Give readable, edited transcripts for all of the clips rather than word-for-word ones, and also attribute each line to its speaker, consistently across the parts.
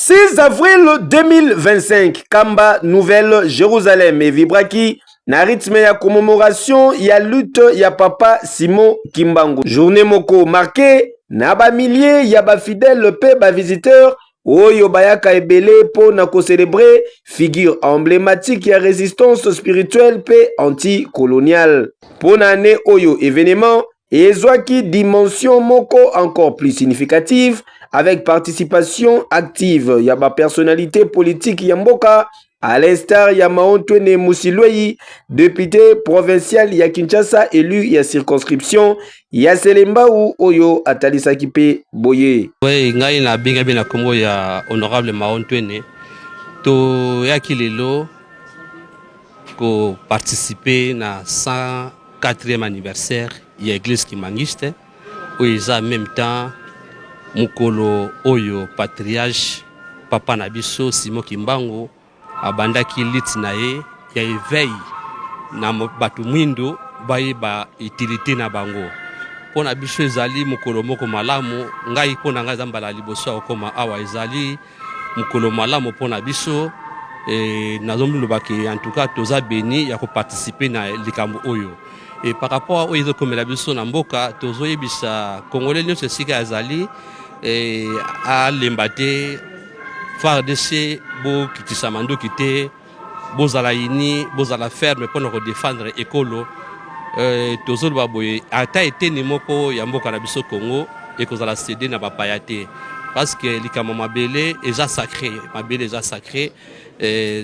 Speaker 1: 6 avril 2025, Kamba Nouvelle Jérusalem evibraki na rythme ya commémoration ya lutte ya papa Simon Kimbangu. Journée moko marquée na ba milliers ya ba fidèles pe ba visiteurs oyo bayaka ebele mpo na kocelebre figure emblématique ya résistance spirituelle mpe anticoloniale. Mpo na année oyo, événement ezwaki dimension moko encore plus significative avec participation active ya ba personnalité politique ya mboka, à l'instar ya Maontwene Musilwei, député provincial ya Kinshasa élu ya circonscription ya Selembao, oyo atalisaki mpe boye.
Speaker 2: Oui, ngai nabengami na nkombo ya honorable Maontwene. Toyaki lelo koparticipe na 104e anniversaire ya église kimbanguiste, oyo eza en même temps mokolo oyo patriarche, papa na biso Simon Kimbangu, abandaki lutte na ye ya éveil na bato mwindo, bayeba utilité na bango. Mpo na biso ezali mokolo moko malamu. Ngai, mpo na ngai, eza mbala liboso ya kokóma awa. Ezali mokolo malamu mpo na biso. Nazomilobaki, en tout cas toza béni ya koparticipe na likambo oyo. E par rapport oyo ezokomela biso na mboka, tozoyebisa Congolais nyonso esika azali alemba te. FARDC, bokitisa mandoki te, bozala unis, bozala ferme mpona kodefendre ekolo. Tozoloba boye, ata eteni moko ya mboka na biso Congo ekozala cédé na bapaya te, parce que likambo mabele eza sacré, mabele eza sacré.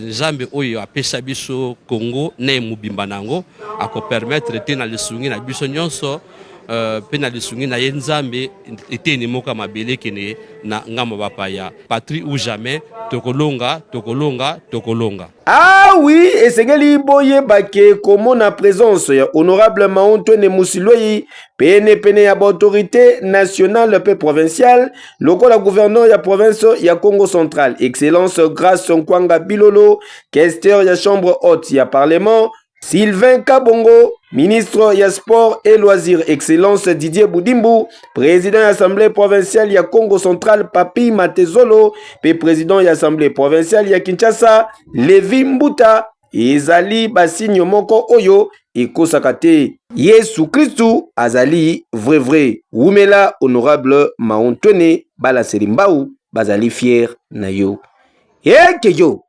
Speaker 2: Nzambe oyo apesa biso Congo na ye mobimba na yango akopermettre te na lisungi na biso nyonso mpe na lisungi na ye Nzambe, eteni moko ya mabele ekende na ngambo bapaya. Patrie ou jamais, tokolonga, tokolonga, tokolonga.
Speaker 1: Ah oui, esengeli boyeba ke komona présence ya honorable Maontwene Musilwei penepene ya baautorité nationale mpe provinciale, lokola gouverneur ya province ya Congo Central, excellence Grâce Nkwanga Bilolo, questeur ya chambre haute ya parlement Sylvain Kabongo, ministre ya sport et loisirs excellence Didier Budimbu, président ya assemblée provinciale ya Congo Central Papi Matezolo mpe président ya assemblée provinciale ya Kinshasa Levi Mbuta, ezali basigne moko oyo ekosaka te. Yesu Kristu azali vrai vrai. Wumela honorable Maontwene, balaseli mbau bazali fier na yo. Eke yo.